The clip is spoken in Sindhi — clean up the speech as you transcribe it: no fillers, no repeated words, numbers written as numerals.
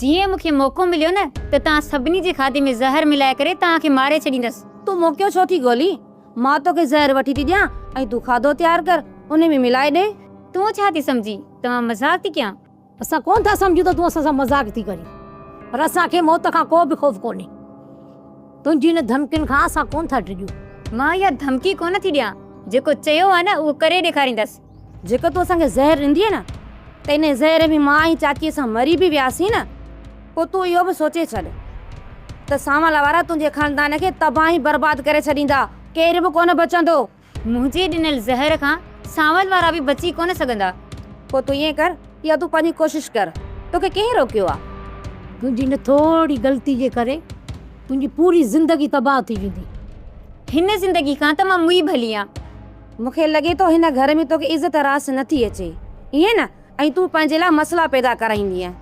جيئن مون کي موقعو مليو نه ته توهان سڀني جي کاڌي ۾ زهر ملائي ڪري توهان کي ماري ڇڏيندس. تون موقعو ڇو ٿي ڳولين؟ مان توکي زهر وٺي ٿي ڏيان ۽ تون کاڌو تيار ڪر، انهي ۾ ملائي ڏي. تون ڇا ٿي سمجهين ته مان مذاق ٿي ڪيان؟ اسان ڪونه ٿا سمجهون ته تون اسان سان مذاق ٿي ڪرين، پر اسان کي موت کان ڪو به خوف ڪونهي. تنهنجي ان ڌمڪين کان اسان ڪونه ٿا ڊڄون. مان اها ڌمڪي ڪونه ٿي ڏيان، جيڪو چيو آهي نه اهو ڪري ڏيکاريندس. جيڪر تون اسان کي زهر ڏيندينء نه ته انهيء زهر ۾ مان ۽ چاچيء سان مري به وياسين نه، پوء تون اهو به سوچي ڇڏ ته سانول وارا تنهنجي خاندان کي تباهه ۽ برباد ڪري ڇڏيندا، ڪير به ڪونه بچندو. منهنجي ڏنل زهر کان سانول وارا به بچي ڪونه سگهندا. پوء تون ائين ڪر يا تون پنهنجي ڪوشش ڪر، توکي ڪنهن روڪيو آ؟ تنهنجي ان ٿوري غلطي جي ڪري تنهنجي پوري زندگي تباهه ٿي ويندي. هن زندگي کان ته مان موئي ڀلي آن. مون کي لڳي ٿو هن گهر ۾ توکي عزت راس نه ٿي اچي، ائين نه؟ ۽ تون پنهنجي لاء مسئلا پيدا ڪرائيندينء.